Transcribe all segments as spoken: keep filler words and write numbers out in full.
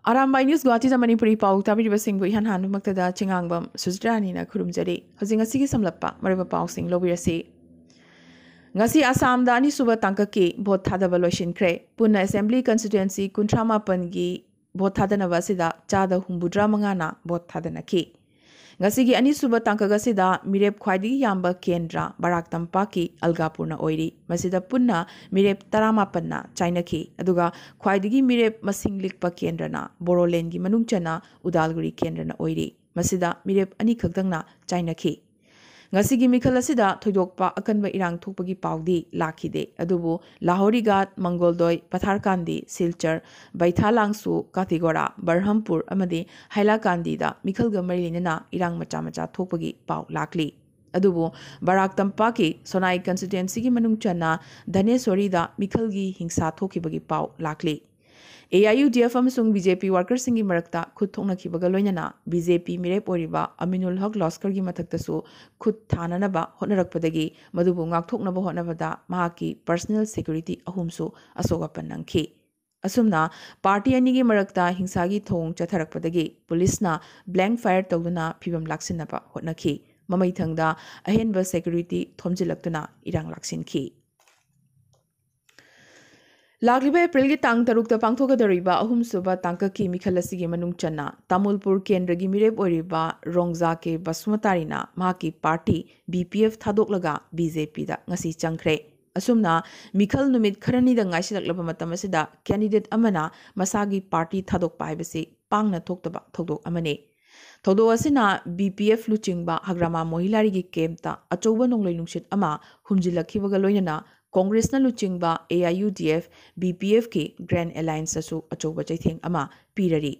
Arambai news ꯒꯨꯋꯥꯍꯥꯇꯤꯗ ꯃꯅꯤꯄꯨꯔꯤ ꯄꯥꯎ ꯇꯥꯕꯤꯔꯤꯕꯁꯤꯡꯕꯨ ꯏꯍꯥꯟ ꯍꯥꯟꯕꯃꯛꯇꯗ ꯆꯤꯉꯥꯡꯕꯝ ꯁꯨꯖꯤꯇ꯭ꯔꯥꯅꯤꯅ ꯈꯨꯔꯨꯝꯖꯔꯤ꯫ ꯍꯧꯖꯤꯛ ꯉꯁꯤꯒꯤ ꯁꯝꯂꯞꯄ ꯃꯔꯨꯑꯣꯏꯕ ꯄꯥꯎꯁꯤꯡ ꯂꯧꯕꯤꯔꯁꯤ꯫ ꯉꯁꯤ ꯑꯁꯥꯝꯗ ꯑꯅꯤꯁꯨꯕ ꯇꯥꯡꯀꯛꯀꯤ ꯚꯣꯠ ꯊꯥꯗꯕ ꯂꯣꯏꯁꯤꯟꯈ꯭ꯔꯦ꯫ ꯄꯨꯟꯅ ꯑꯦꯁꯦꯝꯕ꯭ꯂꯤ ꯀꯟꯁꯇꯤꯇ꯭ꯋꯦꯟꯁꯤ ꯀꯨꯟꯊ꯭ꯔꯥ ꯃꯥꯄꯟꯒꯤ ꯚꯣꯠ ꯊꯥꯗꯅꯕ ꯑꯁꯤꯗ ꯆꯥꯗ ꯍꯨꯝꯐꯨꯇꯔꯥ ꯃꯉꯥꯅ ꯚꯣꯠ ꯊꯥꯗꯅꯈꯤ꯫ ꯉꯁꯤꯒꯤ ꯑꯅꯤꯁꯨꯕ ꯇꯥꯡꯀꯛ ꯑꯁꯤꯗ ꯃꯤꯔꯦꯞ ꯈ꯭ꯋꯥꯏꯗꯒꯤ ꯌꯥꯝꯕ ꯀꯦꯟꯗ꯭ꯔ ꯕꯔꯥꯛ ꯇꯝꯄꯥꯛꯀꯤ ꯑꯜꯒꯥꯄꯨꯔꯅ ꯑꯣꯏꯔꯤ꯫ ꯃꯁꯤꯗ ꯄꯨꯟꯅ ꯃꯤꯔꯦꯞ ꯇꯔꯥꯃꯥꯄꯟꯅ ꯆꯥꯏꯅꯈꯤ, ꯑꯗꯨꯒ ꯈ꯭ꯋꯥꯏꯗꯒꯤ ꯃꯤꯔꯦꯞ ꯃꯁꯤꯡ ꯂꯤꯛꯄ ꯀꯦꯟꯗ꯭ꯔꯅ ꯕꯣꯔꯣꯂꯦꯟꯒꯤ ꯃꯅꯨꯡ ꯆꯟꯅ ꯎꯗꯥꯜꯒꯨꯔꯤ ꯀꯦꯟꯗ꯭ꯔꯅ ꯑꯣꯏꯔꯤ꯫ ꯃꯁꯤꯗ ꯃꯤꯔꯦꯞ ꯑꯅꯤꯈꯛꯇꯪꯅ ꯆꯥꯏꯅꯈꯤ꯫ ꯉꯁꯤꯒꯤ ꯃꯤꯈꯜ ꯑꯁꯤꯗ ꯊꯣꯏꯗꯣꯛꯄ ꯑꯀꯟꯕ ꯏꯔꯥꯡ ꯊꯣꯛꯄꯒꯤ ꯄꯥꯎꯗꯤ ꯂꯥꯛꯈꯤꯗꯦ, ꯑꯗꯨꯕꯨ ꯂꯥꯍꯣꯔꯤꯒꯥꯠ, ꯃꯪꯒꯣꯜꯗꯣꯏ, ꯄꯊꯥꯔꯀꯥꯟꯗꯤ, ꯁꯤꯜꯆꯔ, ꯕꯩꯊꯥꯂꯥꯡꯁꯨ, ꯀꯥꯇꯤꯒꯣꯔꯥ, ꯕꯔꯍꯝꯄꯨꯔ ꯑꯃꯗꯤ ꯍꯥꯏꯂꯥꯀꯥꯟꯗꯤꯗ ꯃꯤꯈꯜꯒ ꯃꯔꯤ ꯂꯩꯅꯅ ꯏꯔꯥꯡ ꯃꯆꯥ ꯃꯆꯥ ꯊꯣꯛꯄꯒꯤ ꯄꯥꯎ ꯂꯥꯛꯂꯤ꯫ ꯑꯗꯨꯕꯨ ꯕꯔꯥꯛ ꯇꯝꯄꯥꯛꯀꯤ ꯁꯣꯅꯥꯏ ꯀꯟꯁꯇꯤꯇ꯭ꯋꯦꯟꯁꯤꯒꯤ ꯃꯅꯨꯡ ꯆꯟꯅ ꯙꯅꯦꯁꯣꯔꯤꯗ ꯃꯤꯈꯜꯒꯤ ꯍꯤꯡꯁꯥ ꯊꯣꯛꯈꯤꯕꯒꯤ ꯄꯥꯎ ꯂꯥꯛꯂꯤ꯫ A I U D F ꯑꯃꯁꯨꯡ ꯕꯤ ꯖꯦ ꯄꯤ ꯋꯥꯔꯀꯔꯁꯤꯡꯒꯤ ꯃꯔꯛꯇ ꯈꯨꯠ ꯊꯣꯛꯅꯈꯤꯕꯒ ꯂꯣꯏꯅꯅ ꯕꯤ ꯖꯦ ꯄꯤ ꯃꯤꯔꯦꯞ ꯑꯣꯏꯔꯤꯕ ꯑꯃꯤꯅꯨꯜ ꯍꯛ ꯂꯣꯁꯀꯔꯒꯤ ꯃꯊꯛꯇꯁꯨ ꯈꯨꯠ ꯊꯥꯅꯅꯕ ꯍꯣꯠꯅꯔꯛꯄꯗꯒꯤ ꯃꯗꯨꯕꯨ ꯉꯥꯛꯊꯣꯛꯅꯕ ꯍꯣꯠꯅꯕꯗ ꯃꯍꯥꯛꯀꯤ ꯄꯔꯁꯅꯦꯜ ꯁꯦꯀ꯭ꯌꯨꯔꯤꯇꯤ ꯑꯍꯨꯝꯁꯨ ꯑꯁꯣꯛ ꯑꯄꯟ ꯅꯪꯈꯤ꯫ ꯑꯁꯨꯝꯅ ꯄꯥꯔꯇꯤ ꯑꯅꯤꯒꯤ ꯃꯔꯛꯇ ꯍꯤꯡꯁꯥꯒꯤ ꯊꯧꯑꯣꯡ ꯆꯠꯊꯔꯛꯄꯗꯒꯤ ꯄꯨꯂꯤꯁꯅ ꯕ꯭ꯂꯦꯡ ꯐꯥꯌꯔ ꯇꯧꯗꯨꯅ ꯐꯤꯕꯝ ꯂꯥꯛꯁꯤꯟꯅꯕ ꯍꯣꯠꯅꯈꯤ꯫ ꯃꯃꯩꯊꯪꯗ ꯑꯍꯦꯟꯕ ꯁꯦꯀ꯭ꯌꯨꯔꯤꯇꯤ ꯊꯣꯝꯖꯤꯜꯂꯛꯇꯨꯅ ꯏꯔꯥꯡ ꯂꯥꯛꯁꯤꯟꯈꯤ꯫ ꯂꯥꯛꯂꯤꯕ ꯑꯦꯄ꯭ꯔꯤꯜꯒꯤ ꯇꯥꯡ ꯇꯔꯨꯛꯇ ꯄꯥꯡꯊꯣꯛꯀꯗꯧꯔꯤꯕ ꯑꯍꯨꯝꯁꯨꯕ ꯇꯥꯡꯀꯛꯀꯤ ꯃꯤꯈꯜ ꯑꯁꯤꯒꯤ ꯃꯅꯨꯡ ꯆꯟꯅ ꯇꯥꯃꯨꯜꯄꯨꯔ ꯀꯦꯟꯗ꯭ꯔꯒꯤ ꯃꯤꯔꯦꯞ ꯑꯣꯏꯔꯤꯕ ꯔꯣꯡꯖꯥ ꯀꯦ ꯕꯁꯨꯃꯇꯥꯔꯤꯅ ꯃꯍꯥꯛꯀꯤ ꯄꯥꯔꯇꯤ ꯕꯤ ꯄꯤ ꯑꯦꯐ ꯊꯥꯗꯣꯛꯂꯒ ꯕꯤ ꯖꯦ ꯄꯤꯗ ꯉꯁꯤ ꯆꯪꯈ꯭ꯔꯦ꯫ ꯑꯁꯨꯝꯅ ꯃꯤꯈꯜ ꯅꯨꯃꯤꯠ ꯈꯔꯅꯤꯗ ꯉꯥꯏꯁꯤꯜꯂꯛꯂꯕ ꯃꯇꯝ ꯑꯁꯤꯗ ꯀꯦꯟꯗꯤꯗꯦꯠ ꯑꯃꯅ ꯃꯁꯥꯒꯤ ꯄꯥꯔꯇꯤ ꯊꯥꯗꯣꯛꯄ ꯍꯥꯏꯕꯁꯤ ꯄꯥꯡꯅ ꯊꯣꯛꯇꯕ ꯊꯧꯗꯣꯛ ꯑꯃꯅꯤ꯫ ꯊꯧꯗꯣꯛ ꯑꯁꯤꯅ ꯕꯤ ꯄꯤ ꯑꯦꯐ ꯂꯨꯆꯤꯡꯕ ꯍꯒ꯭ꯔꯥꯃꯥ ꯃꯣꯍꯤꯂꯥꯔꯤꯒꯤ ꯀꯦꯝꯞꯇ ꯑꯆꯧꯕ ꯅꯣꯡꯂꯩ ꯅꯨꯡꯁꯤꯠ ꯑꯃ ꯍꯨꯝꯖꯤꯜꯂꯛꯈꯤꯕꯒ ꯂꯣꯏꯅꯅ ꯀꯣꯡꯒ꯭ꯔꯦꯁꯅ ꯂꯨꯆꯤꯡꯕ A I U D F, B P ꯑꯦꯐꯀꯤ ꯒ꯭ꯔꯦꯟ ꯑꯦꯂꯥꯌꯟꯁꯇꯁꯨ ꯑꯆꯧꯕ ꯆꯩꯊꯦꯡ ꯑꯃ ꯄꯤꯔꯔꯤ꯫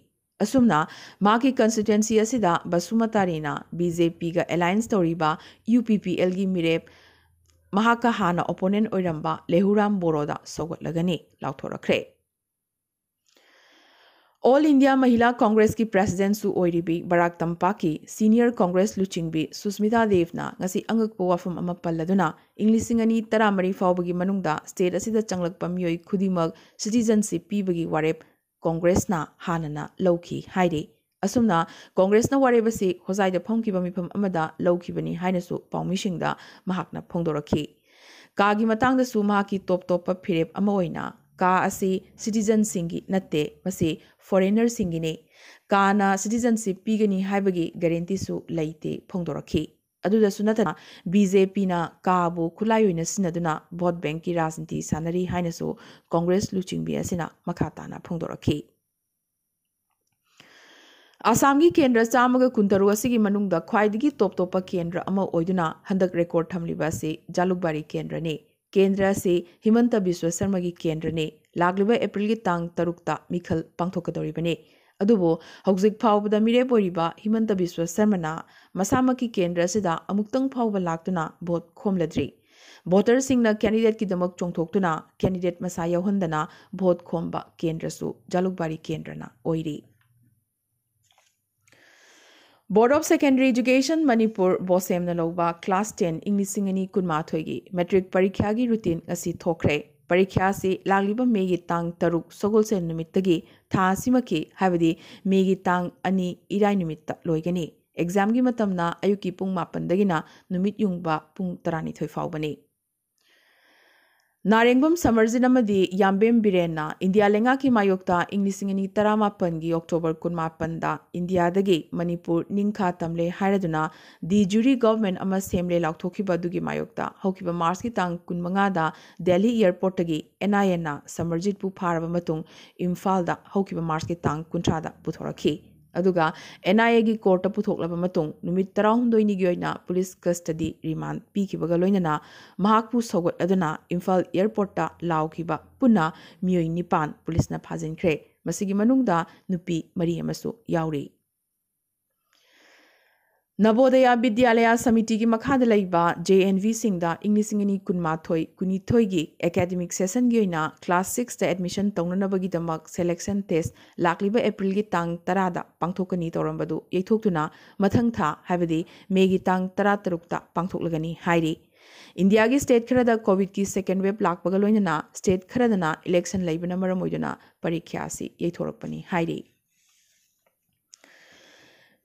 ꯑꯁꯨꯝꯅ ꯃꯍꯥꯛꯀꯤ ꯀꯟꯁꯇꯤꯇ꯭ꯋꯦꯟꯁꯤ ꯑꯁꯤꯗ ꯕꯁꯨꯃꯇꯥꯔꯤꯅ ꯕꯤ ꯖꯦ ꯄꯤꯒ ꯑꯦꯂꯥꯌꯟꯁ ꯇꯧꯔꯤꯕ ꯌꯨ ꯄꯤ ꯄꯤ ꯑꯦꯜꯒꯤ ꯃꯤꯔꯦꯞ ꯃꯍꯥꯛꯀ ꯍꯥꯟꯅ ꯑꯣꯄꯣꯅꯦꯟꯠ ꯑꯣꯏꯔꯝꯕ ꯂꯦꯍꯨꯔꯥꯝ ꯕꯣꯔꯣꯗ ꯁꯧꯒꯠꯂꯒꯅꯤ ꯂꯥꯎꯊꯣꯔꯛꯈ꯭ꯔꯦ꯫ ꯑꯣꯜ ꯏꯟꯗꯤꯌꯥ ꯃꯍꯤꯂꯥ ꯀꯣꯡꯒ꯭ꯔꯦꯁꯀꯤ ꯄ꯭ꯔꯦꯁꯤꯗꯦꯟꯠꯁꯨ ꯑꯣꯏꯔꯤꯕꯤ ꯕꯔꯥꯛ ꯇꯝꯄꯥꯛꯀꯤ ꯁꯤꯅꯤꯌꯔ ꯀꯣꯡꯒ꯭ꯔꯦꯁ ꯂꯨꯆꯤꯡꯕꯤ ꯁꯨꯁꯃꯤꯇꯥ ꯗꯦꯕꯅ ꯉꯁꯤ ꯑꯉꯛꯄ ꯋꯥꯐꯝ ꯑꯃ ꯄꯜꯂꯗꯨꯅ ꯏꯪ ꯂꯤꯁꯤꯡ ꯑꯅꯤ ꯇꯔꯥꯃꯔꯤ ꯐꯥꯎꯕꯒꯤ ꯃꯅꯨꯡꯗ ꯁ꯭ꯇꯦꯠ ꯑꯁꯤꯗ ꯆꯪꯂꯛꯄ ꯃꯤꯑꯣꯏ ꯈꯨꯗꯤꯡꯃꯛ ꯁꯤꯇꯤꯖꯟꯁꯤꯞ ꯄꯤꯕꯒꯤ ꯋꯥꯔꯦꯞ ꯀꯣꯡꯒ꯭ꯔꯦꯁꯅ ꯍꯥꯟꯅꯅ ꯂꯧꯈꯤ ꯍꯥꯏꯔꯤ꯫ ꯑꯁꯨꯝꯅ ꯀꯣꯡꯒ꯭ꯔꯦꯁꯅ ꯋꯥꯔꯦꯞ ꯑꯁꯤ ꯍꯣꯖꯥꯏꯗ ꯐꯝꯈꯤꯕ ꯃꯤꯐꯝ ꯑꯃꯗ ꯂꯧꯈꯤꯕꯅꯤ ꯍꯥꯏꯅꯁꯨ ꯄꯥꯎꯃꯤꯁꯤꯡꯗ ꯃꯍꯥꯛꯅ ꯐꯣꯡꯗꯣꯔꯛꯈꯤ꯫ ꯀꯥꯒꯤ ꯃꯇꯥꯡꯗꯁꯨ ꯃꯍꯥꯛꯀꯤ ꯇꯣꯞ ꯇꯣꯞꯄ ꯐꯤꯔꯦꯞ ꯑꯃ ꯑꯣꯏꯅ ꯀꯥ ꯑꯁꯤ ꯁꯤꯇꯤꯖꯟꯁꯤꯡꯒꯤ ꯅꯠꯇꯦ, ꯃꯁꯤ ꯐꯣꯔꯦꯅꯔꯁꯤꯡꯒꯤꯅꯤ꯫ ꯀꯥꯅ ꯁꯤꯇꯤꯖꯟꯁꯤꯞ ꯄꯤꯒꯅꯤ ꯍꯥꯏꯕꯒꯤ ꯒꯦꯔꯦꯟꯇꯤꯁꯨ ꯂꯩꯇꯦ ꯐꯣꯡꯗꯣꯔꯛꯈꯤ꯫ ꯑꯗꯨꯗꯁꯨ ꯅꯠꯇꯅ ꯕꯤ ꯖꯦ ꯄꯤꯅ ꯀꯥꯕꯨ ꯈꯨꯠꯂꯥꯏ ꯑꯣꯏꯅ ꯁꯤꯖꯤꯟꯅꯗꯨꯅ ꯚꯣꯠ ꯕꯦꯡꯀꯤ ꯔꯥꯖꯅꯤꯇꯤ ꯁꯥꯟꯅꯔꯤ ꯍꯥꯏꯅꯁꯨ ꯀꯣꯡꯒ꯭ꯔꯦꯁ ꯂꯨꯆꯤꯡꯕꯤ ꯑꯁꯤꯅ ꯃꯈꯥ ꯇꯥꯅ ꯐꯣꯡꯗꯣꯔꯛꯈꯤ꯫ ꯑꯁꯥꯝꯒꯤ ꯀꯦꯟꯗ꯭ꯔ ꯆꯥꯝꯃꯒ ꯀꯨꯟꯇꯔꯨꯛ ꯑꯁꯤꯒꯤ ꯃꯅꯨꯡꯗ ꯈ꯭ꯋꯥꯏꯗꯒꯤ ꯇꯣꯞ ꯇꯣꯞꯄ ꯀꯦꯟꯗ꯭ꯔ ꯑꯃ ꯑꯣꯏꯗꯨꯅ ꯍꯟꯗꯛ ꯔꯦꯀꯣꯔꯗ ꯊꯝꯂꯤꯕ ꯑꯁꯤ ꯖꯥꯂꯨꯛꯕꯥꯔꯤ ꯀꯦꯟꯗ꯭ꯔꯅꯤ꯫ ꯀꯦꯟꯗ꯭ꯔ ꯑꯁꯤ ꯍꯤꯃꯟꯇ ꯕꯤꯁ꯭ꯋ ꯁꯔꯃꯒꯤ ꯀꯦꯟꯗ꯭ꯔꯅꯤ꯫ ꯂꯥꯛꯂꯤꯕ ꯑꯦꯄ꯭ꯔꯤꯜꯒꯤ ꯇꯥꯡ ꯇꯔꯨꯛꯇ ꯃꯤꯈꯜ ꯄꯥꯡꯊꯣꯛꯀꯗꯧꯔꯤꯕꯅꯤ꯫ ꯑꯗꯨꯕꯨ ꯍꯧꯖꯤꯛ ꯐꯥꯎꯕꯗ ꯃꯤꯔꯦꯞ ꯑꯣꯏꯔꯤꯕ ꯍꯤꯃꯟꯇ ꯕꯤꯁ꯭ꯋ ꯁꯔꯃꯅ ꯃꯁꯥꯃꯛꯀꯤ ꯀꯦꯟꯗ꯭ꯔ ꯑꯁꯤꯗ ꯑꯃꯨꯛꯇꯪ ꯐꯥꯎꯕ ꯂꯥꯛꯇꯨꯅ ꯚꯣꯠ ꯈꯣꯝꯂꯗ꯭ꯔꯤ꯫ ꯚꯣꯇꯔꯁꯤꯡꯅ ꯀꯦꯟꯗꯤꯗꯦꯠꯀꯤꯗꯃꯛ ꯆꯣꯡꯊꯣꯛꯇꯨꯅ ꯀꯦꯟꯗꯤꯗꯦꯠ ꯃꯁꯥ ꯌꯥꯎꯍꯟꯗꯅ ꯚꯣꯠ ꯈꯣꯝꯕ ꯀꯦꯟꯗ꯭ꯔꯁꯨ ꯖꯥꯂꯨꯛꯕꯥꯔꯤ ꯀꯦꯟꯗ꯭ꯔꯅ ꯑꯣꯏꯔꯤ꯫ Board of Secondary Education Manipur, ꯕꯣꯁꯦꯝꯅ ꯂꯧꯕ class ten ꯏꯪ ꯂꯤꯁꯤꯡ ꯑꯅꯤ ꯀꯨꯟꯃꯥꯊꯣꯏꯒꯤ matric ꯄꯔꯤꯈ꯭ꯌꯥꯒꯤ routine ꯉꯁꯤ ꯊꯣꯛꯈ꯭ꯔꯦ꯫ ꯄꯔꯤꯈ꯭ꯌꯥ ꯑꯁꯤ ꯂꯥꯛꯂꯤꯕ ꯃꯦꯒꯤ ꯇꯥꯡ ꯇꯔꯨꯛ ꯁꯒꯣꯜꯁꯦꯟ ꯅꯨꯃꯤꯠꯇꯒꯤ ꯊꯥ ꯑꯁꯤꯃꯛꯀꯤ, ꯍꯥꯏꯕꯗꯤ ꯃꯦꯒꯤ ꯇꯥꯡ ꯑꯅꯤ ꯏꯔꯥꯏ ꯅꯨꯃꯤꯠꯇ ꯂꯣꯏꯒꯅꯤ꯫ Examꯒꯤ ꯃꯇꯝꯅ ꯑꯌꯨꯛꯀꯤ ꯄꯨꯡ ꯃꯥꯄꯟꯗꯒꯤꯅ ꯅꯨꯃꯤꯠ ꯌꯨꯡꯕ ꯄꯨꯡ ꯇꯔꯥꯅꯤꯊꯣꯏ ꯐꯥꯎꯕꯅꯤ꯫ ꯅꯥꯔꯦꯡꯕꯝ ꯁꯃꯔꯖꯤꯠ ꯑꯃꯗꯤ ꯌꯥꯝꯕꯦꯝ ꯕꯤꯔꯦꯟꯅ ꯏꯟꯗꯤꯌꯥ ꯂꯩꯉꯥꯛꯀꯤ ꯃꯥꯌꯣꯛꯇ ꯏꯪ ꯂꯤꯁꯤꯡ ꯑꯅꯤ ꯇꯔꯥꯃꯥꯄꯟꯒꯤ October ꯀꯨꯟꯃꯥꯄꯟꯗ ꯏꯟꯗꯤꯌꯥꯗꯒꯤ ꯃꯅꯤꯄꯨꯔ ꯅꯤꯡꯈꯥ ꯇꯝꯂꯦ ꯍꯥꯏꯔꯗꯨꯅ de jure government ꯑꯃ ꯁꯦꯝꯂꯦ ꯂꯥꯎꯊꯣꯛꯈꯤꯕ ꯑꯗꯨꯒꯤ ꯃꯥꯌꯣꯛꯇ ꯍꯧꯈꯤꯕ Marchꯀꯤ ꯇꯥꯡ ꯀꯨꯟꯃꯉꯥꯗ ꯗꯦꯜꯂꯤ airportꯇꯒꯤ N I Aꯅ ꯁꯃꯔꯖꯤꯠꯄꯨ ꯐꯥꯔꯕ ꯃꯇꯨꯡ ꯏꯝꯐꯥꯜꯗ ꯍꯧꯈꯤꯕ Marchꯀꯤ ꯇꯥꯡ ꯀꯨꯟꯊ꯭ꯔꯥꯗ ꯄꯨꯊꯣꯔꯛꯈꯤ꯫ ꯑꯗꯨꯒ N I Aꯒꯤ courtꯇ ꯄꯨꯊꯣꯛꯂꯕ ꯃꯇꯨꯡ ꯅꯨꯃꯤꯠ ꯇꯔꯥꯍꯨꯝꯗꯣꯏꯅꯤꯒꯤ ꯑꯣꯏꯅ police custody remand ꯄꯤꯈꯤꯕꯒ ꯂꯣꯏꯅꯅ ꯃꯍꯥꯛꯄꯨ ꯁꯧꯒꯠꯂꯗꯨꯅ ꯏꯝꯐꯥꯜ airportꯇ ꯂꯥꯎꯈꯤꯕ ꯄꯨꯟꯅ ꯃꯤꯑꯣꯏ ꯅꯤꯄꯥꯟ policeꯅ ꯐꯥꯖꯤꯟꯈ꯭ꯔꯦ꯫ ꯃꯁꯤꯒꯤ ꯃꯅꯨꯡꯗ ꯅꯨꯄꯤ ꯃꯔꯤ ꯑꯃꯁꯨ ꯌꯥꯎꯔꯤ꯫ ꯅꯕꯣꯗꯌꯥ ꯕꯤꯗ꯭ꯌꯥꯂꯌꯥ ꯁꯃꯤꯇꯤꯒꯤ ꯃꯈꯥꯗ ꯂꯩꯕ J N Vꯁꯤꯡꯗ ꯏꯪ ꯂꯤꯁꯤꯡ ꯑꯅꯤ ꯀꯨꯟꯃꯥꯊꯣꯏ ꯀꯨꯟꯅꯤꯊꯣꯏꯒꯤ academic sessionꯒꯤ ꯑꯣꯏꯅ class sixꯇ admission ꯇꯧꯅꯅꯕꯒꯤꯗꯃꯛ selection test ꯂꯥꯛꯂꯤꯕ ꯑꯦꯄ꯭ꯔꯤꯜꯒꯤ ꯇꯥꯡ ꯇꯔꯥꯗ ꯄꯥꯡꯊꯣꯛꯀꯅꯤ ꯇꯧꯔꯝꯕꯗꯨ ꯌꯩꯊꯣꯛꯇꯨꯅ ꯃꯊꯪ ꯊꯥ, ꯍꯥꯏꯕꯗꯤ ꯃꯦꯒꯤ ꯇꯥꯡ ꯇꯔꯥꯇꯔꯨꯛꯇ ꯄꯥꯡꯊꯣꯛꯂꯒꯅꯤ ꯍꯥꯏꯔꯤ꯫ ꯏꯟꯗꯤꯌꯥꯒꯤ ꯁ꯭ꯇꯦꯠ ꯈꯔꯗ ꯀꯣꯚꯤꯗꯀꯤ ꯁꯦꯀꯦꯟ ꯋꯦꯕ ꯂꯥꯛꯄꯒ ꯂꯣꯏꯅꯅ ꯁ꯭ꯇꯦꯠ ꯈꯔꯗꯅ ꯏꯂꯦꯛꯁꯟ ꯂꯩꯕꯅ ꯃꯔꯝ ꯑꯣꯏꯗꯨꯅ ꯄꯔꯤꯈ꯭ꯌꯥ ꯑꯁꯤ ꯌꯩꯊꯣꯔꯛꯄꯅꯤ ꯍꯥꯏꯔꯤ꯫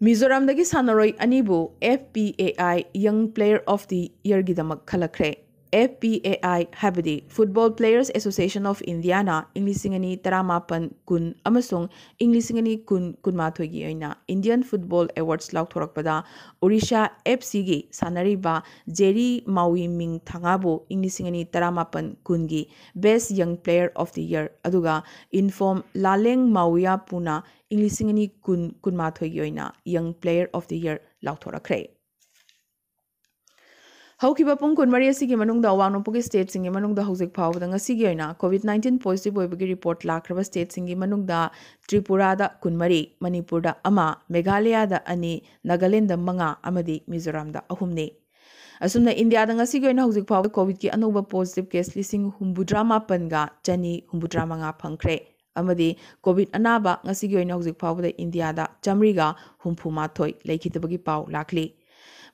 ꯃꯤꯖꯣꯔꯥꯝꯗꯒꯤ ꯁꯥꯟꯅꯔꯣꯏ ꯑꯅꯤꯕꯨ F P A I Young Player of the Yearꯒꯤꯗꯃꯛ ꯈꯜꯂꯛꯈ꯭ꯔꯦ꯫ F P A I ꯍꯥꯏꯕꯗꯤ Football Players Association of Indiaꯅ ꯏꯪ ꯂꯤꯁꯤꯡ ꯑꯅꯤ ꯇꯔꯥꯃꯥꯄꯟ ꯀꯨꯟ ꯑꯃꯁꯨꯡ ꯏꯪ ꯂꯤꯁꯤꯡ ꯑꯅꯤ ꯀꯨꯟ ꯀꯨꯟꯃꯥꯊꯣꯏꯒꯤ ꯑꯣꯏꯅ Indian Football Awards ꯂꯥꯎꯊꯣꯔꯛꯄꯗ Odisha F Cꯒꯤ ꯁꯥꯟꯅꯔꯤꯕ ꯖꯦꯔꯤ ꯃꯥꯋꯤ ꯃꯤꯡ ꯊꯥꯉꯥꯕꯨ ꯏꯪ ꯂꯤꯁꯤꯡ ꯑꯅꯤ ꯇꯔꯥꯃꯥꯄꯟ ꯀꯨꯟꯒꯤ Best Young Player of the Year ꯑꯗꯨꯒ ꯏꯟꯐꯣꯝ ꯂꯥꯂꯦꯡ ꯃꯥꯋꯤꯌꯥ ꯄꯨꯅ ꯏꯪ ꯂꯤꯁꯤꯡ ꯑꯅꯤ ꯀꯨꯟ ꯀꯨꯟꯃꯥꯊꯣꯏꯒꯤ ꯑꯣꯏꯅ Young Player of the Year ꯂꯥꯎꯊꯣꯔꯛꯈ꯭ꯔꯦ꯫ ꯍꯧꯈꯤꯕ ꯄꯨꯡ ꯀꯨꯟꯃꯔꯤ ꯑꯁꯤꯒꯤ ꯃꯅꯨꯡꯗ ꯑꯋꯥꯡ ꯅꯣꯡꯄꯣꯛꯀꯤ ꯁ꯭ꯇꯦꯠꯁꯤꯡꯒꯤ ꯃꯅꯨꯡꯗ ꯍꯧꯖꯤꯛ ꯐꯥꯎꯕꯗ ꯉꯁꯤꯒꯤ ꯑꯣꯏꯅ COVID nineteen positive ꯑꯣꯏꯕꯒꯤ ꯔꯤꯄꯣꯔꯠ ꯂꯥꯛꯈ꯭ꯔꯕ ꯁ꯭ꯇꯦꯠꯁꯤꯡꯒꯤ ꯃꯅꯨꯡꯗ ꯇ꯭ꯔꯤꯄꯨꯔꯥꯗ ꯀꯨꯟꯃꯔꯤ, ꯃꯅꯤꯄꯨꯔꯗ ꯑꯃ, ꯃꯦꯘꯥꯂꯌꯥꯗ ꯑꯅꯤ, ꯅꯥꯒꯥꯂꯦꯟꯗ ꯃꯉꯥ ꯑꯃꯗꯤ ꯃꯤꯖꯣꯔꯥꯝꯗ ꯑꯍꯨꯝꯅꯤ꯫ ꯑꯁꯨꯝꯅ ꯏꯟꯗꯤꯌꯥꯗ ꯉꯁꯤꯒꯤ ꯑꯣꯏꯅ ꯍꯧꯖꯤꯛ ꯐꯥꯎꯕ ꯀꯣꯚꯤꯗꯀꯤ ꯑꯅꯧꯕ ꯄꯣꯖꯤꯇꯤꯚ ꯀꯦꯁ ꯂꯤꯁꯤꯡ ꯍꯨꯝꯐꯨꯇꯔꯥ ꯃꯥꯄꯟꯒ ꯆꯅꯤ ꯍꯨꯝꯐꯨꯇꯔꯥ ꯃꯉꯥ ꯐꯪꯈ꯭ꯔꯦ ꯑꯃꯗꯤ ꯀꯣꯚꯤꯗ ꯑꯅꯥꯕ ꯉꯁꯤꯒꯤ ꯑꯣꯏꯅ ꯍꯧꯖꯤꯛ ꯐꯥꯎꯕꯗ ꯏꯟꯗꯤꯌꯥꯗ ꯆꯥꯃꯔꯤꯒ ꯍꯨꯝꯐꯨ ꯃꯥꯊꯣꯏ ꯂꯩꯈꯤꯗꯕꯒꯤ ꯄꯥꯎ ꯂꯥꯛꯂꯤ꯫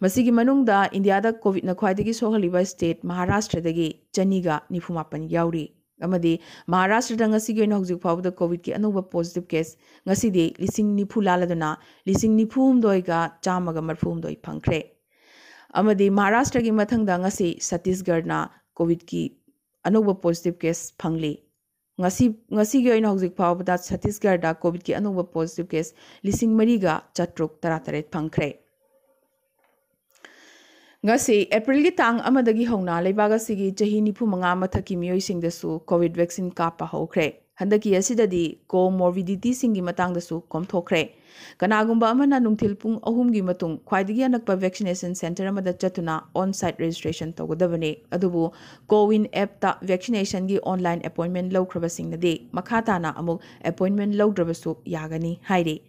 ꯃꯁꯤꯒꯤ ꯃꯅꯨꯡꯗ ꯏꯟꯗꯤꯌꯥꯗ ꯀꯣꯚꯤꯗꯅ ꯈ꯭ꯋꯥꯏꯗꯒꯤ ꯁꯣꯛꯍꯜꯂꯤꯕ ꯁ꯭ꯇꯦꯠ ꯃꯍꯥꯔꯥꯁꯇ꯭ꯔꯗꯒꯤ ꯆꯅꯤꯒ ꯅꯤꯐꯨ ꯃꯥꯄꯟ ꯌꯥꯎꯔꯤ ꯑꯃꯗꯤ ꯃꯍꯥꯔꯥꯁꯇ꯭ꯔꯗ ꯉꯁꯤꯒꯤ ꯑꯣꯏꯅ ꯍꯧꯖꯤꯛ ꯐꯥꯎꯕꯗ ꯀꯣꯚꯤꯗꯀꯤ ꯑꯅꯧꯕ ꯄꯣꯖꯤꯇꯤꯚ ꯀꯦꯁ ꯉꯁꯤꯗꯤ ꯂꯤꯁꯤꯡ ꯅꯤꯐꯨ ꯂꯥꯜꯂꯗꯨꯅ ꯂꯤꯁꯤꯡ ꯅꯤꯐꯨ ꯍꯨꯝꯗꯣꯏꯒ ꯆꯥꯝꯃꯒ ꯃꯔꯤꯐꯨ ꯍꯨꯝꯗꯣꯏ ꯐꯪꯈ꯭ꯔꯦ꯫ ꯑꯃꯗꯤ ꯃꯍꯥꯔꯥꯁꯇ꯭ꯔꯒꯤ ꯃꯊꯪꯗ ꯉꯁꯤ ꯁꯠꯇꯤꯁꯒꯔꯅ ꯀꯣꯚꯤꯗꯀꯤ ꯑꯅꯧꯕ ꯄꯣꯖꯤꯇꯤꯚ ꯀꯦꯁ ꯐꯪꯂꯤ꯫ ꯉꯁꯤ, ꯉꯁꯤꯒꯤ ꯑꯣꯏꯅ ꯍꯧꯖꯤꯛ ꯐꯥꯎꯕꯗ ꯁꯠꯇꯤꯁꯒꯔꯗ ꯀꯣꯚꯤꯗꯀꯤ ꯑꯅꯧꯕ ꯄꯣꯖꯤꯇꯤꯚ ꯀꯦꯁ ꯂꯤꯁꯤꯡ ꯃꯔꯤꯒ ꯆꯥꯇ꯭ꯔꯨꯛ ꯇꯔꯥꯇꯔꯦꯠ ꯐꯪꯈ꯭ꯔꯦ꯫ ꯉꯁꯤ ꯑꯦꯄ꯭ꯔꯤꯜꯒꯤ ꯇꯥꯡ ꯑꯃꯗꯒꯤ ꯍꯧꯅ ꯂꯩꯕꯥꯛ ꯑꯁꯤꯒꯤ ꯆꯍꯤ ꯅꯤꯐꯨ ꯃꯉꯥ ꯃꯊꯛꯀꯤ ꯃꯤꯑꯣꯏꯁꯤꯡꯗꯁꯨ ꯀꯣꯚꯤꯗ ꯚꯦꯛꯁꯤꯟ ꯀꯥꯞꯄ ꯍꯧꯈ꯭ꯔꯦ꯫ ꯍꯟꯗꯛꯀꯤ ꯑꯁꯤꯗꯗꯤ ꯀꯣꯃꯣꯔꯕꯤꯗꯤꯇꯤꯁꯤꯡꯒꯤ ꯃꯇꯥꯡꯗꯁꯨ ꯀꯣꯝꯊꯣꯛꯈ꯭ꯔꯦ꯫ ꯀꯅꯥꯒꯨꯝꯕ ꯑꯃꯅ ꯅꯨꯡꯊꯤꯜ ꯄꯨꯡ ꯑꯍꯨꯝꯒꯤ ꯃꯇꯨꯡ ꯈ꯭ꯋꯥꯏꯗꯒꯤ ꯑꯅꯛꯄ ꯚꯦꯛꯁꯤꯅꯦꯁꯟ ꯁꯦꯟꯇꯔ ꯑꯃꯗ ꯆꯠꯇꯨꯅ on site registration ꯇꯧꯒꯗꯕꯅꯤ꯫ ꯑꯗꯨꯕꯨ ꯀꯣꯋꯤꯟ ꯑꯦꯞꯇ ꯚꯦꯛꯁꯤꯅꯦꯁꯟꯒꯤ online appointment ꯂꯧꯈ꯭ꯔꯕꯁꯤꯡꯅꯗꯤ ꯃꯈꯥ ꯇꯥꯅ ꯑꯃꯨꯛ appointment ꯂꯧꯗ꯭ꯔꯕꯁꯨ ꯌꯥꯒꯅꯤ ꯍꯥꯏꯔꯤ꯫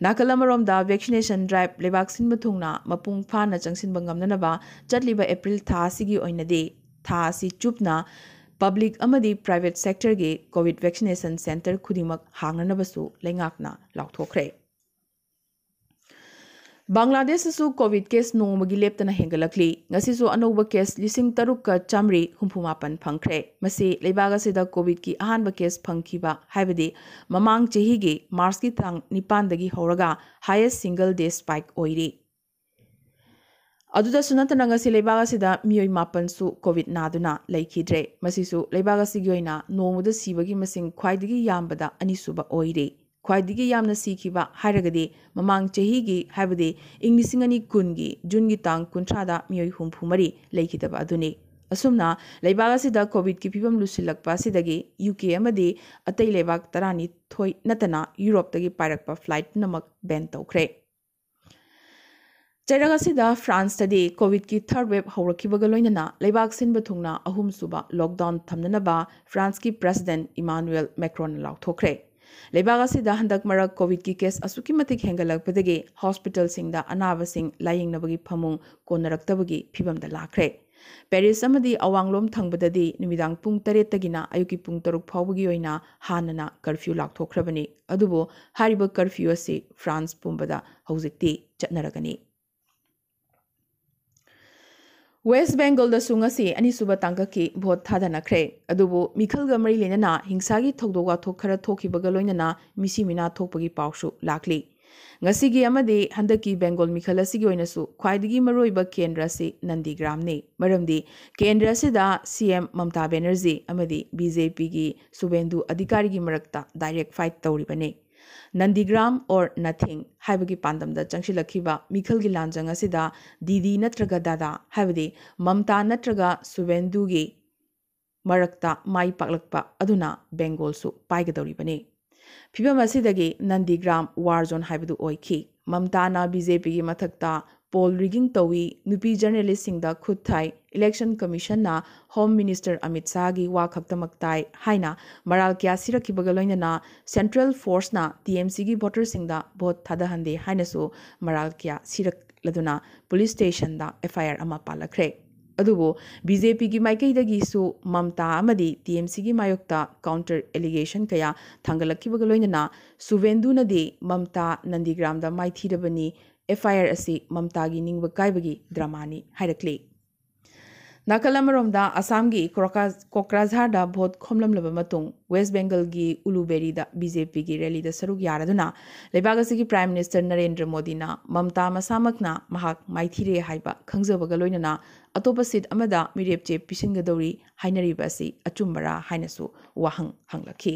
ꯅꯥꯀꯜ ꯑꯃꯔꯣꯝꯗ, ꯚꯦꯛꯁꯤꯅꯦꯁꯟ ꯗ꯭ꯔꯥꯏꯚ ꯂꯩꯕꯥꯛ ꯁꯤꯟꯕ ꯊꯨꯡꯅ ꯃꯄꯨꯡ ꯐꯥꯅ ꯆꯪꯁꯤꯟꯕ ꯉꯝꯅꯅꯕ ꯆꯠꯂꯤꯕ ꯑꯦꯄ꯭ꯔꯤꯜ ꯊꯥ ꯑꯁꯤꯒꯤ ꯑꯣꯏꯅꯗꯤ ꯊꯥ ꯑꯁꯤ ꯆꯨꯞꯅ ꯄꯕ꯭ꯂꯤꯛ ꯑꯃꯗꯤ ꯄ꯭ꯔꯥꯏꯚꯦꯠ ꯁꯦꯛꯇꯔꯒꯤ ꯀꯣꯚꯤꯗ ꯚꯦꯛꯁꯤꯅꯦꯁꯟ ꯁꯦꯟꯇꯔ ꯈꯨꯗꯤꯡꯃꯛ ꯍꯥꯡꯅꯅꯕꯁꯨ ꯂꯩꯉꯥꯛꯅ ꯂꯥꯎꯊꯣꯛꯈ꯭ꯔꯦ꯫ ꯕꯪꯒ꯭ꯂꯥꯗꯦꯁꯇꯁꯨ ꯀꯣꯚꯤꯗ ꯀꯦꯁ ꯅꯣꯡꯃꯒꯤ ꯂꯦꯞꯇꯅ ꯍꯦꯟꯒꯠꯂꯛꯂꯤ꯫ ꯉꯁꯤꯁꯨ ꯑꯅꯧꯕ ꯀꯦꯁ ꯂꯤꯁꯤꯡ ꯇꯔꯨꯛꯀ ꯆꯥꯃꯔꯤ ꯍꯨꯝꯐꯨ ꯃꯥꯄꯟ ꯐꯪꯈ꯭ꯔꯦ꯫ ꯃꯁꯤ ꯂꯩꯕꯥꯛ ꯑꯁꯤꯗ ꯀꯣꯚꯤꯗꯀꯤ ꯑꯍꯥꯟꯕ ꯀꯦꯁ ꯐꯪꯈꯤꯕ, ꯍꯥꯏꯕꯗꯤ ꯃꯃꯥꯡ ꯆꯍꯤꯒꯤ ꯃꯥꯔꯆꯀꯤ ꯇꯥꯡ ꯅꯤꯄꯥꯟꯗꯒꯤ ꯍꯧꯔꯒ highest single day spike ꯑꯣꯏꯔꯤ꯫ ꯑꯗꯨꯗꯁꯨ ꯅꯠꯇꯅ ꯉꯁꯤ ꯂꯩꯕꯥꯛ ꯑꯁꯤꯗ ꯃꯤꯑꯣꯏ ꯃꯥꯄꯟꯁꯨ ꯀꯣꯚꯤꯗ ꯅꯥꯗꯨꯅ ꯂꯩꯈꯤꯗ꯭ꯔꯦ꯫ ꯃꯁꯤꯁꯨ ꯂꯩꯕꯥꯛ ꯑꯁꯤꯒꯤ ꯑꯣꯏꯅ ꯅꯣꯡꯃꯗ ꯁꯤꯕꯒꯤ ꯃꯁꯤꯡ ꯈ꯭ꯋꯥꯏꯗꯒꯤ ꯌꯥꯝꯕꯗ ꯑꯅꯤꯁꯨꯕ ꯑꯣꯏꯔꯤ꯫ ꯈ꯭ꯋꯥꯏꯗꯒꯤ ꯌꯥꯝꯅ ꯁꯤꯈꯤꯕ ꯍꯥꯏꯔꯒꯗꯤ ꯃꯃꯥꯡ ꯆꯍꯤꯒꯤ, ꯍꯥꯏꯕꯗꯤ ꯏꯪ ꯂꯤꯁꯤꯡ ꯑꯅꯤ ꯀꯨꯟꯒꯤ ꯖꯨꯟꯒꯤ ꯇꯥꯡ ꯀꯨꯟꯊ꯭ꯔꯥꯗ ꯃꯤꯑꯣꯏ ꯍꯨꯝꯐꯨ ꯃꯔꯤ ꯂꯩꯈꯤꯗꯕ ꯑꯗꯨꯅꯤ꯫ ꯑꯁꯨꯝꯅ ꯂꯩꯕꯥꯛ ꯑꯁꯤꯗ ꯀꯣꯚꯤꯗꯀꯤ ꯐꯤꯕꯝ ꯂꯨꯁꯤꯜꯂꯛꯄ ꯑꯁꯤꯗꯒꯤ ꯌꯨ ꯀꯦ ꯑꯃꯗꯤ ꯑꯇꯩ ꯂꯩꯕꯥꯛ ꯇꯔꯥꯅꯤꯊꯣꯏ ꯅꯠꯇꯅ ꯌꯨꯔꯣꯞꯇꯒꯤ ꯄꯥꯏꯔꯛꯄ ꯐ꯭ꯂꯥꯏꯠ ꯄꯨꯝꯅꯃꯛ ꯕꯦꯟ ꯇꯧꯈ꯭ꯔꯦ꯫ ꯆꯩꯔꯛ ꯑꯁꯤꯗ ꯐ꯭ꯔꯥꯟꯁꯇꯗꯤ ꯀꯣꯚꯤꯗꯀꯤ ꯊꯥꯔꯗ ꯋꯦꯚ ꯍꯧꯔꯛꯈꯤꯕꯒ ꯂꯣꯏꯅꯅ ꯂꯩꯕꯥꯛ ꯁꯤꯟꯕ ꯊꯨꯡꯅ ꯑꯍꯨꯝꯁꯨꯕ ꯂꯣꯛꯗꯥꯎꯟ ꯊꯝꯅꯅꯕ ꯐ꯭ꯔꯥꯟꯁꯀꯤ ꯄ꯭ꯔꯦꯁꯤꯗꯦꯟꯠ ꯏꯃꯥꯅꯨꯑꯦꯜ ꯃꯦꯀ꯭ꯔꯣꯟꯅ ꯂꯥꯎꯊꯣꯛꯈ꯭ꯔꯦ꯫ ꯂꯩꯕꯥꯛ ꯑꯁꯤꯗ ꯍꯟꯗꯛ ꯃꯔꯛ ꯀꯣꯚꯤꯗꯀꯤ ꯀꯦꯁ ꯑꯁꯨꯛꯀꯤ ꯃꯇꯤꯛ ꯍꯦꯟꯒꯠꯂꯛꯄꯗꯒꯤ ꯍꯣꯁꯄꯤꯇꯥꯜꯁꯤꯡꯗ ꯑꯅꯥꯕꯁꯤꯡ ꯂꯥꯌꯦꯡꯅꯕꯒꯤ ꯐꯃꯨꯡ ꯀꯣꯟꯅꯔꯛꯇꯕꯒꯤ ꯐꯤꯕꯝꯗ ꯂꯥꯛꯈ꯭ꯔꯦ꯫ ꯄꯦꯔꯤꯁ ꯑꯃꯗꯤ ꯑꯋꯥꯡꯂꯣꯝ ꯊꯪꯕꯗꯗꯤ ꯅꯨꯃꯤꯗꯥꯡ ꯄꯨꯡ ꯇꯔꯦꯠꯇꯒꯤꯅ ꯑꯌꯨꯛꯀꯤ ꯄꯨꯡ ꯇꯔꯨꯛ ꯐꯥꯎꯕꯒꯤ ꯑꯣꯏꯅ ꯍꯥꯟꯅꯅ ꯀꯔꯐ꯭ꯌꯨ ꯂꯥꯎꯊꯣꯛꯈ꯭ꯔꯕꯅꯤ꯫ ꯑꯗꯨꯕꯨ ꯍꯥꯏꯔꯤꯕ ꯀꯔꯐ꯭ꯌꯨ ꯑꯁꯤ ꯐ꯭ꯔꯥꯟꯁ ꯄꯨꯝꯕꯗ ꯍꯧꯖꯤꯛꯇꯤ ꯆꯠꯅꯔꯒꯅꯤ꯫ ꯋꯦꯁ꯭ꯠ ꯕꯦꯡꯒꯜꯗꯁꯨ ꯉꯁꯤ ꯑꯅꯤꯁꯨꯕ ꯇꯥꯡꯀꯛꯀꯤ ꯚꯣꯠ ꯊꯥꯗꯅꯈ꯭ꯔꯦ꯫ ꯑꯗꯨꯕꯨ ꯃꯤꯈꯜꯒ ꯃꯔꯤ ꯂꯩꯅꯅ ꯍꯤꯡꯁꯥꯒꯤ ꯊꯧꯗꯣꯛ ꯋꯥꯊꯣꯛ ꯈꯔ ꯊꯣꯛꯈꯤꯕꯒ ꯂꯣꯏꯅꯅ ꯃꯤꯁꯤ ꯃꯤꯅꯥ ꯊꯣꯛꯄꯒꯤ ꯄꯥꯎꯁꯨ ꯂꯥꯛꯂꯤ꯫ ꯉꯁꯤꯒꯤ ꯑꯃꯗꯤ ꯍꯟꯗꯛꯀꯤ ꯕꯦꯡꯒꯣꯜ ꯃꯤꯈꯜ ꯑꯁꯤꯒꯤ ꯑꯣꯏꯅꯁꯨ ꯈ꯭ꯋꯥꯏꯗꯒꯤ ꯃꯔꯨꯑꯣꯏꯕ ꯀꯦꯟꯗ꯭ꯔ ꯑꯁꯤ ꯅꯟꯗꯤꯒ꯭ꯔꯥꯝꯅꯤ꯫ ꯃꯔꯝꯗꯤ ꯀꯦꯟꯗ꯭ꯔ ꯑꯁꯤꯗ ꯁꯤ ꯑꯦꯝ ꯃꯝꯇꯥ ꯕꯦꯅꯔꯖꯤ ꯑꯃꯗꯤ ꯕꯤ ꯖꯦ ꯄꯤꯒꯤ ꯁꯨꯕꯦꯟꯗꯨ ꯑꯙꯤꯀꯥꯔꯤꯒꯤ ꯃꯔꯛꯇ ꯗꯥꯏꯔꯦꯛ ꯐꯥꯏꯠ ꯇꯧꯔꯤꯕꯅꯤ꯫ ꯅꯟꯗꯤꯒ꯭ꯔꯥꯝ or nothing ꯍꯥꯏꯕꯒꯤ ꯄꯥꯟꯗꯝꯗ ꯆꯪꯁꯤꯜꯂꯛꯈꯤꯕ ꯃꯤꯈꯜꯒꯤ ꯂꯥꯟꯖꯪ ꯑꯁꯤꯗ ꯗꯤꯗꯤ ꯅꯠꯇ꯭ꯔꯒ ꯗꯥꯗꯥ, ꯍꯥꯏꯕꯗꯤ ꯃꯝꯇꯥ ꯅꯠꯇ꯭ꯔꯒ ꯁꯨꯕꯦꯟꯗꯨꯒꯤ ꯃꯔꯛꯇ ꯃꯥꯏ ꯄꯥꯛꯂꯛꯄ ꯑꯗꯨꯅ ꯕꯦꯡꯒꯣꯜꯁꯨ ꯄꯥꯏꯒꯗꯧꯔꯤꯕꯅꯤ꯫ ꯐꯤꯚꯝ ꯑꯁꯤꯗꯒꯤ ꯅꯟꯗꯤꯒ꯭ꯔꯥꯝ ꯋꯥꯔ ꯖꯣꯟ ꯍꯥꯏꯕꯗꯨ ꯑꯣꯏꯈꯤ꯫ ꯃꯝꯇꯥꯅ ꯕꯤ ꯖꯦ ꯄꯤꯒꯤ ꯃꯊꯛꯇ ꯄꯣꯜ ꯔꯤꯒꯤꯡ ꯇꯧꯏ, ꯅꯨꯄꯤ ꯖꯔꯅꯦꯂꯤꯁꯁꯤꯡꯗ ꯈꯨꯠ ꯊꯥꯏ, ꯏꯂꯦꯛꯁꯟ ꯀꯃꯤꯁꯟꯅ ꯍꯣꯝ ꯃꯤꯅꯤꯁꯇꯔ ꯑꯃꯤꯠ ꯁꯥꯍꯒꯤ ꯋꯥ ꯈꯛꯇꯃꯛ ꯇꯥꯏ ꯍꯥꯏꯅ ꯃꯔꯥꯜ ꯀꯌꯥ ꯁꯤꯔꯛꯈꯤꯕꯒ ꯂꯣꯏꯅꯅ ꯁꯦꯟꯇ꯭ꯔꯦꯜ ꯐꯣꯔꯁꯅ ꯇꯤ ꯑꯦꯝ ꯁꯤꯒꯤ ꯚꯣꯇꯔꯁꯤꯡꯗ ꯚꯣꯠ ꯊꯥꯗꯍꯟꯗꯦ ꯍꯥꯏꯅꯁꯨ ꯃꯔꯥꯜ ꯀꯌꯥ ꯁꯤꯔꯛꯂꯗꯨꯅ ꯄꯨꯂꯤꯁ ꯁ꯭ꯇꯦꯁꯟꯗ ꯑꯦꯐ ꯑꯥꯏ ꯑꯥꯔ ꯑꯃ ꯄꯥꯜꯂꯛꯈ꯭ꯔꯦ꯫ ꯑꯗꯨꯕꯨ ꯕꯤ ꯖꯦ ꯄꯤꯒꯤ ꯃꯥꯏꯀꯩꯗꯒꯤꯁꯨ ꯃꯝꯇꯥ ꯑꯃꯗꯤ ꯇꯤ ꯑꯦꯝ ꯁꯤꯒꯤ ꯃꯥꯌꯣꯛꯇ ꯀꯥꯎꯟꯇꯔ ꯑꯦꯂꯤꯒꯦꯁꯟ ꯀꯌꯥ ꯊꯥꯡꯒꯠꯂꯛꯈꯤꯕꯒ ꯂꯣꯏꯅꯅ ꯁꯨꯕꯦꯟꯗꯨꯅꯗꯤ ꯃꯝꯇꯥ ꯅꯟꯗꯤꯒ꯭ꯔꯥꯝꯗ ꯃꯥꯏꯊꯤꯔꯕꯅꯤ, ꯑꯦꯐ ꯑꯥꯏ ꯑꯥꯔ ꯑꯁꯤ ꯃꯝꯇꯥꯒꯤ ꯅꯤꯡꯕ ꯀꯥꯏꯕꯒꯤ ꯗ꯭ꯔꯃꯥꯅꯤ ꯍꯥꯏꯔꯛꯂꯤ꯫ ꯅꯥꯀꯜ ꯑꯃꯔꯣꯝꯗ ꯑꯁꯥꯝꯒꯤ ꯀꯣꯀ꯭ꯔꯥ-, ꯀꯣꯀ꯭ꯔꯥꯖꯥꯔꯗ ꯚꯣꯠ ꯈꯣꯝꯂꯝꯂꯕ ꯃꯇꯨꯡ ꯋꯦꯁ ꯕꯦꯡꯒꯜꯒꯤ ꯎꯂꯨꯕꯦꯔꯤꯗ ꯕꯤ ꯖꯦ ꯄꯤꯒꯤ ꯔꯦꯂꯤꯗ ꯁꯔꯨꯛ ꯌꯥꯔꯗꯨꯅ ꯂꯩꯕꯥꯛ ꯑꯁꯤꯒꯤ ꯄ꯭ꯔꯥꯏꯝ ꯃꯤꯅꯤꯁꯇꯔ ꯅꯔꯦꯟꯗ꯭ꯔ ꯃꯣꯗꯤꯅ ꯃꯝꯇꯥ ꯃꯁꯥꯃꯛꯅ ꯃꯍꯥꯛ ꯃꯥꯏꯊꯤꯔꯦ ꯍꯥꯏꯕ ꯈꯪꯖꯕꯒ ꯂꯣꯏꯅꯅ ꯑꯇꯣꯞꯄ ꯁꯤꯠ ꯑꯃꯗ ꯃꯤꯔꯦꯞꯆꯦ ꯄꯤꯁꯤꯟꯒꯗꯧꯔꯤ ꯍꯥꯏꯅꯔꯤꯕ ꯑꯁꯤ ꯑꯆꯨꯝꯕꯔꯥ ꯍꯥꯏꯅꯁꯨ ꯋꯥꯍꯪ ꯍꯪꯂꯛꯈꯤ꯫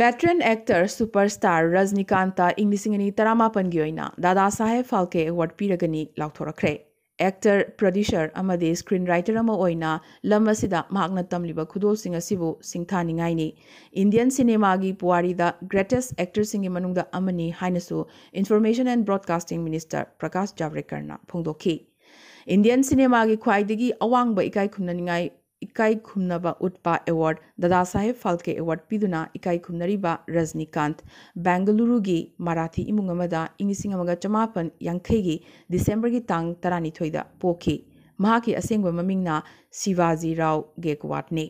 ꯚꯦꯇꯔꯟ ꯑꯦꯛꯇꯔ ꯁꯨꯄꯔ ꯁ꯭ꯇꯥꯔ ꯔꯖꯅꯤꯀꯥꯟꯇ ꯏꯪ ꯂꯤꯁꯤꯡ ꯑꯅꯤ ꯇꯔꯥꯃꯥꯄꯟꯒꯤ ꯑꯣꯏꯅ ꯗꯥꯗꯥ ꯁꯥꯍꯦꯕ ꯐꯥꯜꯀꯦ ꯑꯦꯋꯥꯔꯗ ꯄꯤꯔꯒꯅꯤ ꯂꯥꯎꯊꯣꯔꯛꯈ꯭ꯔꯦ꯫ ꯑꯦꯛꯇꯔ, ꯄ꯭ꯔꯣꯗ꯭ꯌꯨꯁꯔ ꯑꯃꯗꯤ ꯁ꯭ꯀ꯭ꯔꯤꯟ ꯔꯥꯏꯇꯔ ꯑꯃ ꯑꯣꯏꯅ ꯂꯝ ꯑꯁꯤꯗ ꯃꯍꯥꯛꯅ ꯇꯝꯂꯤꯕ ꯈꯨꯗꯣꯜꯁꯤꯡ ꯑꯁꯤꯕꯨ ꯁꯤꯡꯊꯥꯅꯤꯡꯉꯥꯏꯅꯤ꯫ ꯏꯟꯗꯤꯌꯟ ꯁꯤꯅꯦꯃꯥꯒꯤ ꯄꯨꯋꯥꯔꯤꯗ ꯒ꯭ꯔꯦꯇꯦꯁ ꯑꯦꯛꯇꯔꯁꯤꯡꯒꯤ ꯃꯅꯨꯡꯗ ꯑꯃꯅꯤ ꯍꯥꯏꯅꯁꯨ information and broadcasting minister Prakash ꯖꯥꯚ꯭ꯔꯦꯀꯔꯅ ꯐꯣꯡꯗꯣꯛꯈꯤ꯫ ꯏꯟꯗꯤꯌꯟ ꯁꯤꯅꯦꯃꯥꯒꯤ ꯈ꯭ꯋꯥꯏꯗꯒꯤ ꯑꯋꯥꯡꯕ ꯏꯀꯥꯏ ꯈꯨꯝꯅꯅꯤꯡꯉꯥꯏ ꯏꯀꯥꯏ ꯈꯨꯝꯅꯕ ꯎꯠꯄ ꯑꯦꯋꯥꯔꯗ, ꯗꯥꯗꯥ ꯁꯥꯍꯦꯕ ꯐꯥꯜꯀꯦ ꯑꯦꯋꯥꯔꯗ ꯄꯤꯗꯨꯅ ꯏꯀꯥꯏ ꯈꯨꯝꯅꯔꯤꯕ ꯔꯖꯅꯤꯀꯥꯟꯇ, ꯕꯦꯡꯒꯂꯨꯔꯨꯒꯤ ꯃꯔꯥꯊꯤ ꯏꯃꯨꯡ ꯑꯃꯗ ꯏꯪ ꯂꯤꯁꯤꯡ ꯑꯃꯒ ꯆꯃꯥꯄꯟ ꯌꯥꯡꯈꯩꯒꯤ ꯗꯤꯁꯦꯝꯕꯔꯒꯤ ꯇꯥꯡ ꯇꯔꯥꯅꯤꯊꯣꯏꯗ ꯄꯣꯛꯈꯤ꯫ ꯃꯍꯥꯛꯀꯤ ꯑꯁꯦꯡꯕ ꯃꯃꯤꯡꯅ ꯁꯤꯕꯥꯖꯤ ꯔꯥꯎ ꯒꯦꯀ꯭ꯋꯥꯠꯅꯤ꯫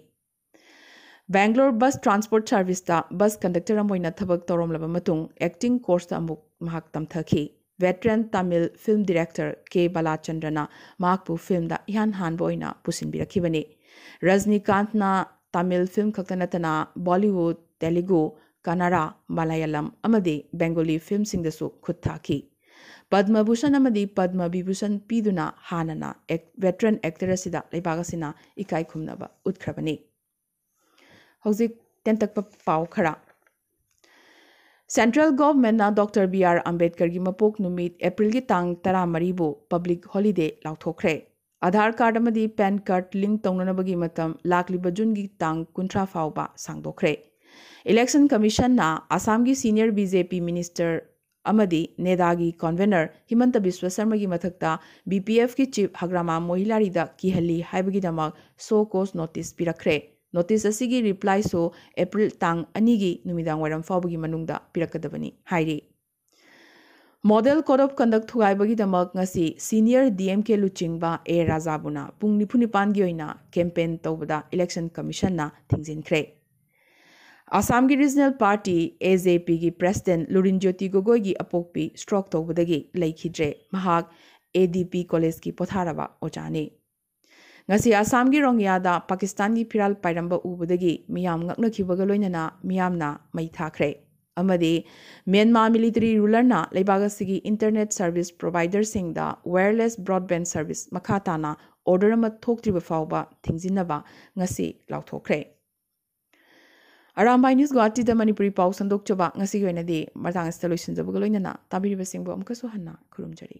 ꯕꯦꯡꯒ꯭ꯂꯣꯔ ꯕꯁ ꯇ꯭ꯔꯥꯟꯁꯄꯣꯔꯠ ꯁꯥꯔꯚꯤꯁꯇ ꯕꯁ ꯀꯟꯗꯛꯇꯔ ꯑꯃ ꯑꯣꯏꯅ ꯊꯕꯛ ꯇꯧꯔꯝꯂꯕ ꯃꯇꯨꯡ, ꯑꯦꯛꯇꯤꯡ ꯀꯣꯔꯁꯇ ꯑꯃꯨꯛ ꯃꯍꯥꯛ ꯇꯝꯊꯈꯤ꯫ Veteran Tamil film director K ꯕꯥꯂꯥꯆꯟꯗ꯭ꯔꯅ ꯃꯍꯥꯛꯄꯨ ꯐꯤꯜꯝꯗ ꯏꯍꯥꯟ ꯍꯥꯟꯕ ꯑꯣꯏꯅ ꯄꯨꯁꯤꯟꯕꯤꯔꯛꯈꯤꯕꯅꯤ꯫ ꯔꯖꯅꯤꯀꯥꯟꯠꯅ ꯇꯥꯃꯤꯜ ꯐꯤꯜꯝ ꯈꯛꯇ ꯅꯠꯇꯅ ꯕꯣꯂꯤꯋꯨꯗ, ꯇꯦꯂꯨꯒꯨ, ꯀꯟꯅꯔꯥ, ꯃꯂꯌꯥꯂꯝ ꯑꯃꯗꯤ ꯕꯦꯡꯒꯣꯂꯤ ꯐꯤꯜꯝꯁꯤꯡꯗꯁꯨ ꯈꯨꯠ ꯊꯥꯈꯤ꯫ ꯄꯗꯃ ꯚꯨꯁꯟ ꯑꯃꯗꯤ ꯄꯗꯃ ꯕꯤꯚꯨꯁꯟ ꯄꯤꯗꯨꯅ ꯍꯥꯟꯅꯅ ꯑꯦꯛ-, ꯚꯦꯇꯔꯟ ꯑꯦꯛꯇꯔ ꯑꯁꯤꯗ ꯂꯩꯕꯥꯛ ꯑꯁꯤꯅ ꯏꯀꯥꯏ ꯈꯨꯝꯅꯕ ꯎꯠꯈ꯭ꯔꯕꯅꯤ꯫ ꯍꯧꯖꯤꯛ ꯇꯦꯟꯇꯛꯄ ꯄꯥꯎ ꯈꯔ꯫ ꯁꯦꯟꯇ꯭ꯔꯦꯜ ꯒꯣꯚꯔꯟꯃꯦꯟꯠꯅ ꯗꯣꯛꯇꯔ ꯕꯤ ꯑꯥꯔ ꯑꯝꯕꯦꯗꯀꯔꯒꯤ ꯃꯄꯣꯛ ꯅꯨꯃꯤꯠ ꯑꯦꯄ꯭ꯔꯤꯜꯒꯤ ꯇꯥꯡ ꯇꯔꯥꯃꯔꯤꯕꯨ ꯄꯕ꯭ꯂꯤꯛ ꯍꯣꯂꯤꯗꯦ ꯂꯥꯎꯊꯣꯛꯈ꯭ꯔꯦ꯫ ꯑꯥꯙꯥꯔ ꯀꯥꯔꯗ ꯑꯃꯗꯤ ꯄꯦꯟ ꯀꯥꯔꯗ ꯂꯤꯡ ꯇꯧꯅꯅꯕꯒꯤ ꯃꯇꯝ ꯂꯥꯛꯂꯤꯕ ꯖꯨꯟꯒꯤ ꯇꯥꯡ ꯀꯨꯟꯊ꯭ꯔꯥ ꯐꯥꯎꯕ ꯁꯥꯡꯗꯣꯛꯈ꯭ꯔꯦ꯫ ꯏꯂꯦꯛꯁꯟ ꯀꯃꯤꯁꯟꯅ ꯑꯁꯥꯝꯒꯤ ꯁꯤꯅꯤꯌꯔ ꯕꯤ ꯖꯦ ꯄꯤ ꯃꯤꯅꯤꯁꯇꯔ ꯑꯃꯗꯤ ꯅꯦꯗꯥꯒꯤ ꯀꯟꯚꯦꯅꯔ ꯍꯤꯃꯟꯇ ꯕꯤꯁ꯭ꯋ ꯁꯔꯃꯒꯤ ꯃꯊꯛꯇ ꯕꯤ ꯄꯤ ꯑꯦꯐꯀꯤ ꯆꯤꯐ ꯍꯒ꯭ꯔꯥꯃꯥ ꯃꯣꯍꯤꯂꯥꯔꯤꯗ ꯀꯤꯍꯜꯂꯤ ꯍꯥꯏꯕꯒꯤꯗꯃꯛ ꯁꯣ ꯀꯣꯖ ꯅꯣꯇꯤꯁ ꯄꯤꯔꯛꯈ꯭ꯔꯦ꯫ ꯅꯣꯇꯤꯁ ꯑꯁꯤꯒꯤ ꯔꯤꯄ꯭ꯂꯥꯏꯁꯨ ꯑꯦꯄ꯭ꯔꯤꯜ ꯇꯥꯡ ꯑꯅꯤꯒꯤ ꯅꯨꯃꯤꯗꯥꯡ ꯋꯥꯏꯔꯝ ꯐꯥꯎꯕꯒꯤ ꯃꯅꯨꯡꯗ ꯄꯤꯔꯛꯀꯗꯕꯅꯤ ꯍꯥꯏꯔꯤ꯫ ꯃꯣꯗꯦꯜ ꯀꯣꯗ ꯑꯣꯐ ꯀꯟꯗꯛ ꯊꯨꯒꯥꯏꯕꯒꯤꯗꯃꯛ ꯉꯁꯤ ꯁꯤꯅꯤꯌꯔ ꯗꯤ ꯑꯦꯝ ꯀꯦ ꯂꯨꯆꯤꯡꯕ ꯑꯦ ꯔꯥꯖꯥꯕꯨꯅ ꯄꯨꯡ ꯅꯤꯐꯨ ꯅꯤꯄꯥꯟꯒꯤ ꯑꯣꯏꯅ ꯀꯦꯝꯄꯦꯟ ꯇꯧꯕꯗ ꯏꯂꯦꯛꯁꯟ ꯀꯃꯤꯁꯟꯅ ꯊꯤꯡꯖꯤꯟꯈ꯭ꯔꯦ꯫ ꯑꯁꯥꯝꯒꯤ ꯔꯤꯖꯅꯦꯜ ꯄꯥꯔꯇꯤ ꯑꯦ ꯖꯦ ꯄꯤꯒꯤ ꯄ꯭ꯔꯦꯁꯤꯗꯦꯟꯠ ꯂꯨꯔꯤꯟ ꯖ꯭ꯌꯣꯇꯤ ꯒꯣꯒꯣꯏꯒꯤ ꯑꯄꯣꯛꯄꯤ ꯁ꯭ꯇ꯭ꯔꯣꯛ ꯇꯧꯕꯗꯒꯤ ꯂꯩꯈꯤꯗ꯭ꯔꯦ꯫ ꯃꯍꯥꯛ ꯑꯦ ꯗꯤ ꯄꯤ ꯀꯣꯂꯦꯖꯀꯤ ꯄꯣꯊꯥꯔꯕ ꯑꯣꯖꯥꯅꯤ꯫ ꯉꯁꯤ ꯑꯁꯥꯝꯒꯤ ꯔꯣꯡꯌꯥꯗ ꯄꯥꯀꯤꯁꯇꯥꯟꯒꯤ ꯐꯤꯔꯥꯜ ꯄꯥꯏꯔꯝꯕ ꯎꯕꯗꯒꯤ ꯃꯤꯌꯥꯝ ꯉꯛꯅꯈꯤꯕꯒ ꯂꯣꯏꯅꯅ ꯃꯤꯌꯥꯝꯅ ꯃꯩ ꯊꯥꯈ꯭ꯔꯦ꯫ ꯑꯃꯗꯤ ꯃ꯭ꯌꯥꯟꯃꯥꯔ ꯃꯤꯂꯤꯇꯔꯤ ꯔꯨꯂꯔꯅ ꯂꯩꯕꯥꯛ ꯑꯁꯤꯒꯤ ꯏꯟꯇꯔꯅꯦꯠ ꯁꯔꯚꯤꯁ ꯄ꯭ꯔꯣꯚꯥꯏꯗꯔꯁꯤꯡꯗ ꯋꯥꯌꯔꯂꯦꯁ ꯕ꯭ꯔꯣꯗꯕꯦꯟꯗ ꯁꯔꯚꯤꯁ ꯃꯈꯥ ꯇꯥꯅ ꯑꯣꯔꯗꯔ ꯑꯃ ꯊꯣꯛꯇ꯭ꯔꯤꯕ ꯐꯥꯎꯕ ꯊꯤꯡꯖꯤꯟꯅꯕ ꯉꯁꯤ ꯂꯥꯎꯊꯣꯛꯈ꯭ꯔꯦ꯫ ꯑꯔꯥꯝꯕꯥꯏ ꯅ꯭ꯌꯨꯁ ꯒꯨꯋꯥꯍꯥꯇꯤꯗ ꯃꯅꯤꯄꯨꯔꯤ ꯄꯥꯎ ꯁꯟꯗꯣꯛꯆꯕ ꯉꯁꯤꯒꯤ ꯑꯣꯏꯅꯗꯤ ꯃꯇꯥꯡ ꯑꯁꯤꯗ ꯂꯣꯏꯁꯤꯟꯖꯕꯒ ꯂꯣꯏꯅꯅ ꯇꯥꯕꯤꯔꯤꯕꯁꯤꯡꯕꯨ ꯑꯃꯨꯛꯀꯁꯨ ꯍꯟꯅ ꯈꯨꯔꯨꯝꯖꯔꯤ꯫